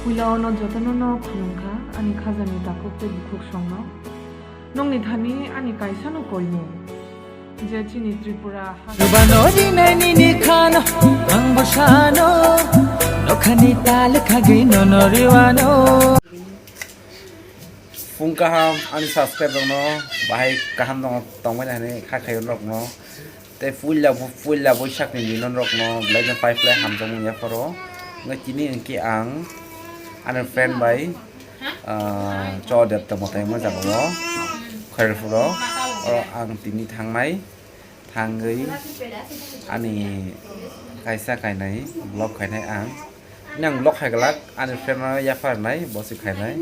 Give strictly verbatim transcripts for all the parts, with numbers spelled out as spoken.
Puila ono jotono no khulumkha, ani khajani takhuk tei bukhuk songno. Nokni thani ani kaisano koimung, je chini Tripura ha- Rwbano rinai nini khano, ang bo sano, nokhani tal khagwi nono riwano. Phung kaham ani subscribe rokno, bahai kaham tongmani hani kha khayo rokno. Tei puila bo, puila boisakni binon rokno belai no pai phlai hamjakmung yapharo. Wngkha tini hwnkhe ang ani friend bai, ah, Chodet tongmo tai mo jaga o Khairpuro. Oro ang tini thangnai, thangwi ani kaisa kainai vlog khainai ang. Nang vlog khai glak, ani friend no yaphar nai, bo se khainai.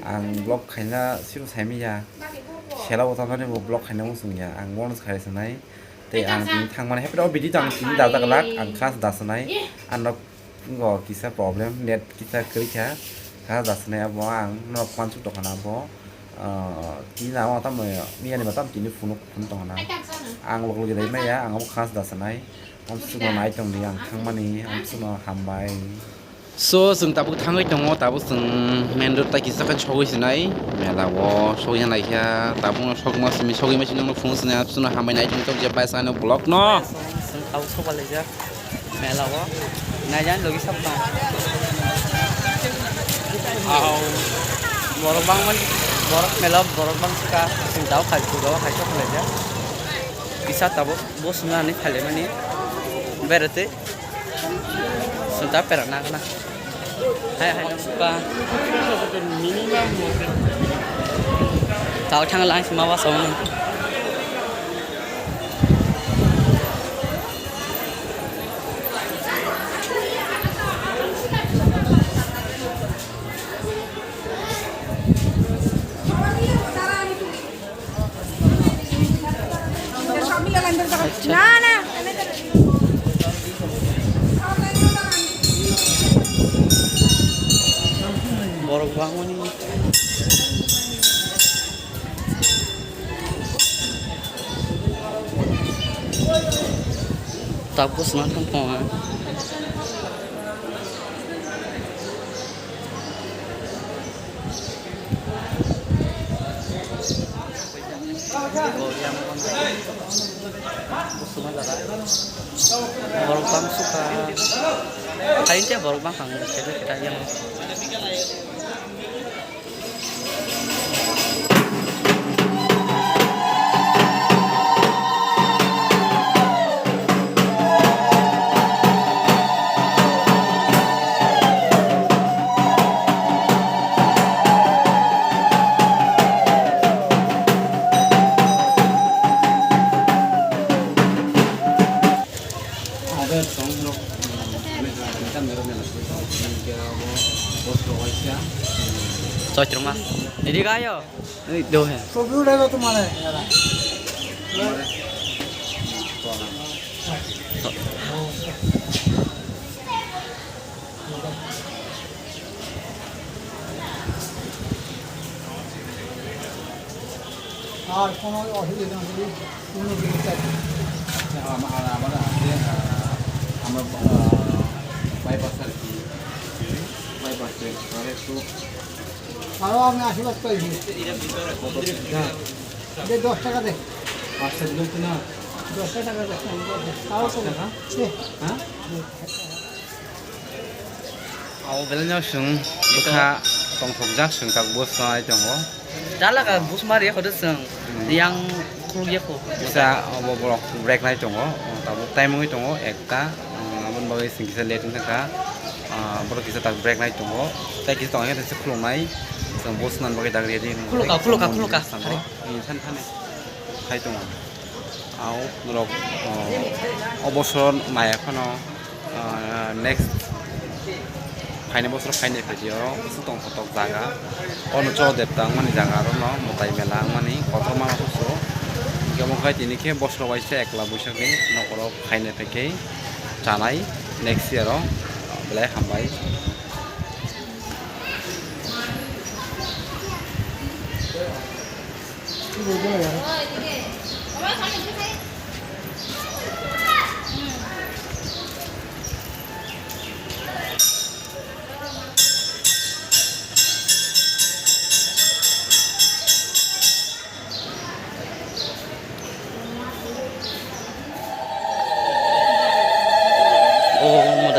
Ang vlog khaina siro saimanya. Sela bo tamani bo vlog khaina muchung ya. Ang bono khai sanai. Tei ang tini thangmani happy o video ang tini da da glak, ang khas da sanai. Ang nok go kisa problem, net kisa kwrwi kha. Khas da sanai abo ang nok pansuk tokana abo. Ah, tini lama tamo, miyani ba tamo tini phunuk phunuk tongna. Ang lok lok dai maya, ang abo khas da sanai. Amsukno nai tongdi, ang thangmani, amsukno hambai. So, chwng tabuk thangwi tongo, tabuk chwng main road tai kisa khe sogwi sinai. Mela o sogwi naikha, tabukno sogma simi, sogwi masi nokno phunuk sinai, amsukno hambai nai tongwi tong je bai sano vlog no. Chwng tabuk sogba laijak. Mela o naijak logi sab tong. Au. Borok bangmani, borok mela o borok bangsuka, chwng tabuk khai, chwng tabuk khai sok laijak. Kisa tabuk bo swngnani phailaimani berete. Swnta pera nagna. Hai hai noksuka. Tao thang lang sima ba song. আচ্ছা। না, না। Borok bangmani. Tabuk swnam thang tongo. Borok bang sukha. Hai khe borok bang kha, ang khe khe yang. Choitroma. Idi gayo. Ei, do he. Tobi udailo tumare. আর কোনো অসুবিধা নেই, কোনো জিনিস আছে। আচ্ছা, আমা-, আর আমাদের আছে, আহ, আমরা, আহ, বাইপাস আর কি, বাইপাস, আর একটু আরো আমি আশীর্বাদ পাইছি। কত? দে, দশ টাকা দে। পাঁচটা দিলে তো না? দশ টাকা দে, তাও তো। পাঁচ টাকা? দে। হ্যাঁ? Abo belai no chwng bwkha tongthokjak, chwng tak bus nai tongo. Dalaka bus mari kho de chwng. Hmm. Yang khuluk ya kho. Kisa abo borok break nai tongo. Tabuk time wngwi tongo ekta. Aboni bagwi chwng kisa late wngkha. Ah, borok kisa tak break nai tongo. Tei kisa tongkhe khuluknai. Chwng bus nan bagwi dak ready wngwi khuluka, khuluka, khuluka. Tongo. Thani, thani. Khai tongo. Au, norok, o, o bosor maya phano, ah, next phaini bosor phainai phaidi oro busu tong kotok jaga. Ono cho depta wngmani jaga aro no mwtai mela wngmani kotorma no so. Hinkhe omo khai tini khe bosor waisa ekla buisakni nokorok phainai phaikhe chanai next year o belai hambai.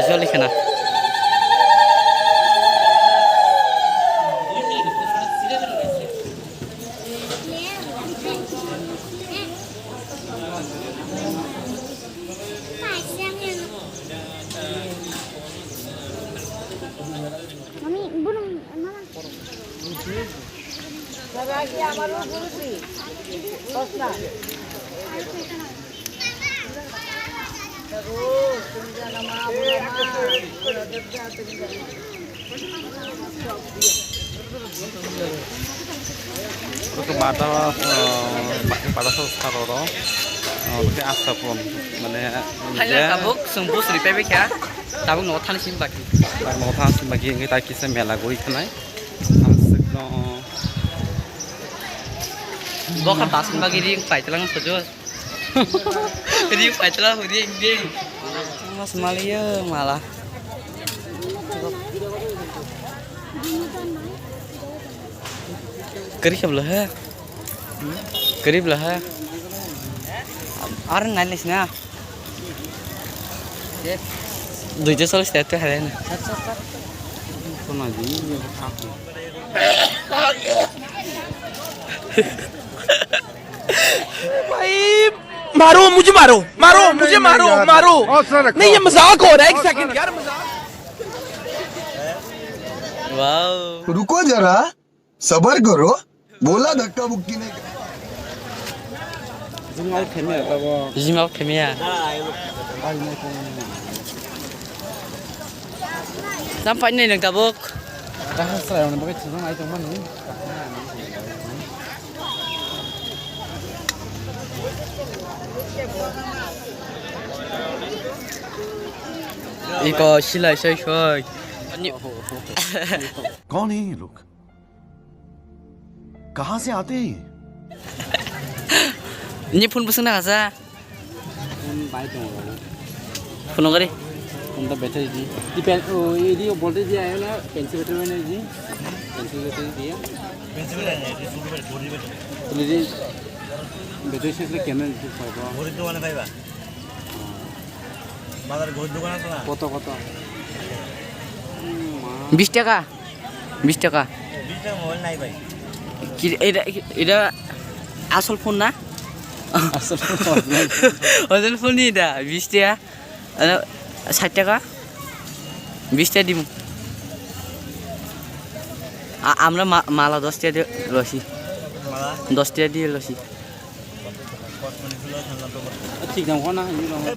Joli khna. Oro khe bata, ah, bata sa saro ro, ah, oro khe asta phone, mane, Hai je tabuk, chwng bus ri paibai kha, tabuk nogo thani simi baki. Tabuk nogo thani simi baki, hwnkhe tai kisa mela gwi khanai. Ang swk no. Bo kha bus ni bagwi ring paitlang sujo. Ring paitlang hudi ding. Mas maliyo mala. Kari khe bwla he? Kari bwla he? Ar nai lis na. Duita solis te tu hare na. भाई, मारो, मुझे मारो, मारो, मुझे मारो, मारो। नहीं, ये मजाक हो रहा है, एक सेकंड यार, मजाक। Wow. रुको जरा, सबर करो, बोला धक्का मुक्की नहीं। Jima khemya tabuk. Jima khemya. Tam painai nang tabuk. Kaham salai rok bagwi thwng ai tongmani. Iko silai soi soi. कौन है ये लोग? कहाँ से आते हैं ये? Ni phone bwswk na kasa? Phone bai tongo. Phone gari? Phone ta battery di. Di pen, o, edi voltage di ayo na, pencil battery na di. Pencil battery di. Pencil battery na, di sudu battery, gori battery. Di battery se kemel di paibo. Gori dogane paiba. Bazar gori dogan aso na? কত, কত? বিশ টাকা? বিশ টাকা। বিশ টাকা মোবাইল নাই ভাই। কি, এটা, এটা আসল ফোন না? আসল phone, original phone. Original phone নি এটা, বিশ টাকা। আরে, ষাট টাকা? বিশ টাকা দিমু। আ-, আমরা মা-, মালা দশ টাকা দিয়ে লসি। মালা? দশ টাকা দিয়ে লসি। ঠিক দাম কো না, এই রকম।